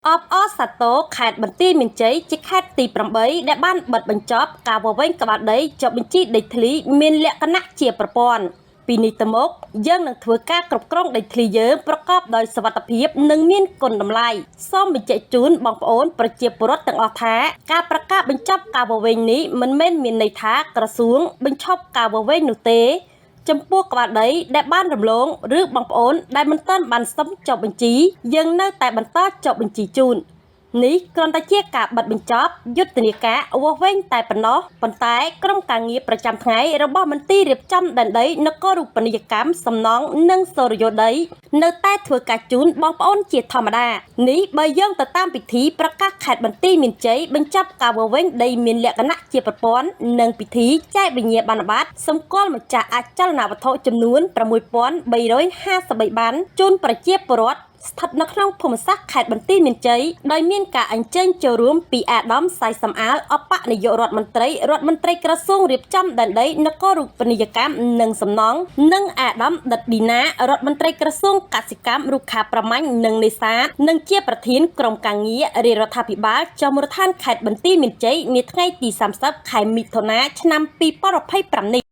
អបអរសាទរខេត្តបន្ទាយមានជ័យជាខេត្តទី8ដែលបានបិទបញ្ចប់ការវាស់វែងក្បាលដីចុះបញ្ជីដីធ្លីមានលក្ខណៈជាប្រព័ន្ធពីនេះទៅមុខយើងនឹងធ្វើការគ្រប់គ្រងដីធ្លីយើងប្រកបដោយសុវត្ថិភាពនិងមានគុណតម្លៃសូមបញ្ជាក់ជូនបងប្អូនប្រជាពលរដ្ឋទាំងអស់ថាការប្រកាសបញ្ចប់ការវាស់វែងនេះមិនមែនមានន័យថាក្រសួងបញ្ឈប់ការវាស់វែងនោះទេ ចំពោះក្បាលដីដែលបានរំលងឬបងប្អូនដែលមិនទាន់បានសុំចុះបញ្ជីយើងនៅតែបន្តចុះបញ្ជីជូននេះគ្រាន់តែជាការបិទបញ្ចប់យុទ្ធនាការវាស់វែងតែប៉ុណ្ណោះប៉ុន្តែក្រុមការងារប្រចាំថ្ងៃរបស់មន្ទីររៀបចំដែនដីនគររូបនីយកម្មសំណង់និងសូរិយោដីនៅតែធ្វើការជូនបងប្អូនជាធម្មតានេះបើយើងទៅតាមពិធីប្រកាសខេត្តបន្ទាយមានជ័យបញ្ចប់ការវាស់វែងដីមានលក្ខណៈជាប្រព័ន្ធនិងពិធីចែកវិញ្ញាបនបត្រសម្គាល់ម្ចាស់អចលនវត្ថុចំនួន6353បានជូនប្រជាពលរដ្ឋស្ថិតនៅក្នុងភូមិសាស្ត្រខេត្តបន្ទាយមានជ័យដោយមានការអញ្ជើញចូលរួមពីអាដាមសៃសំអាលអបនាយករដ្ឋមន្ត្រីរដ្ឋមន្ត្រីក្រសួងរៀបចំដែនដីនគររូបនីយកម្មនិងសំណង់និងអាដាមដិតឌីណារដ្ឋមន្ត្រីក្រសួងកសិកម្មរុក្ខាប្រមាញ់និងនេសាទនិងជាប្រធានក្រុមការងាររាជរដ្ឋាភិបាលចុះមូលដ្ឋានខេត្តបន្ទាយមានជ័យនាថ្ងៃទី30ខែមិថុនាឆ្នាំ2025នេះ។